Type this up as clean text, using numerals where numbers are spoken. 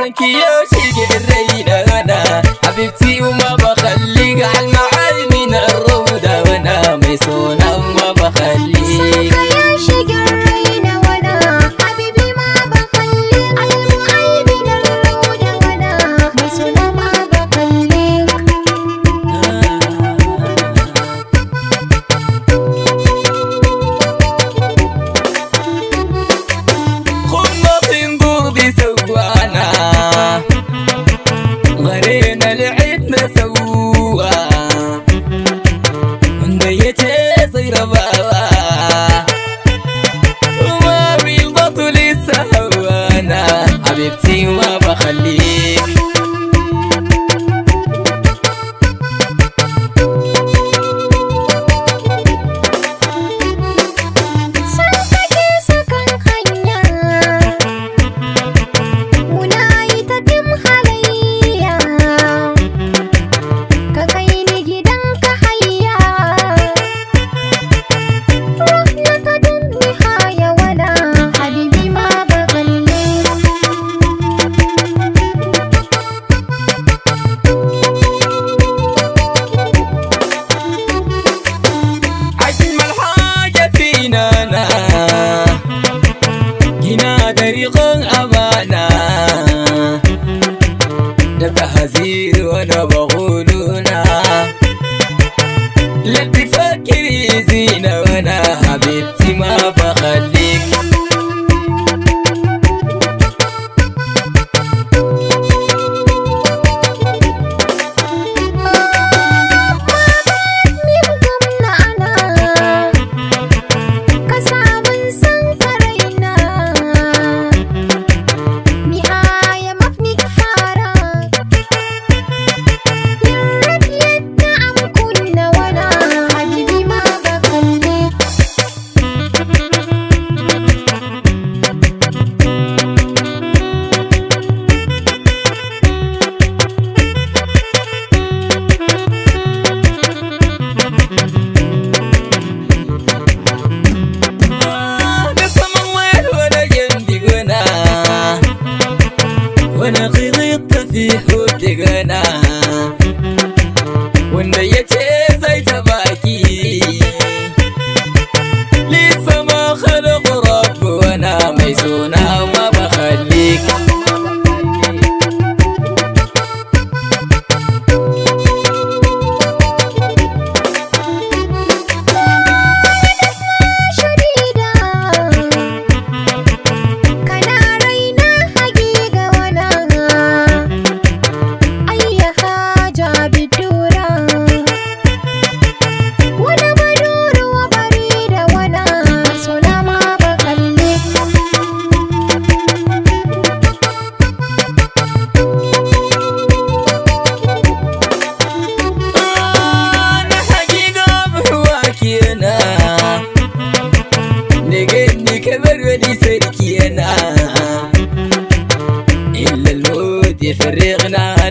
سنكي يا شيق الرينا حبيبتي وما بخليك على المعالمين الروضة وانا ميسونة وما بخليك. يا شجر رينا وانا حبيبي ما بخليك على المعلمين الروضة وانا ميسونة ما بخليك. خلنا نقضي سوانا غرينا العيد سوا ونبيت صير بابا وما بيلبطوا لسه هوانا حبيبتي وما بخليك. San kake sakan hanya muna yi ta dim halayya ka kai ni gidan ka hayya ruhna ta dum nihaya wana habibi ma bakalle. أجمل حاجة فينا أنا جينا طريق أمانة ده تحذير وأنا بقولنا لا تفكري زينة وأنا حبيبتي ما بخليك. Min gamna ana ka sabon san karaina nihaya mafni fara lirrat yadda am kunna wana habibi ma bakalle. ده سما الليل وانا جنبي قنا وانا غلطت في حبي قنا wanda ya ce zai taba ki lisa ma khalaq rabbu wana mai suna ma bakhalik. Shadida kana raina hagiga wana ayya haja bidura wana baduru wa barida wana suna ma bakalle. أنا حقيقة بهواك أنا نجني كبر ولي سركي أنا إلا الموت يفرقنا.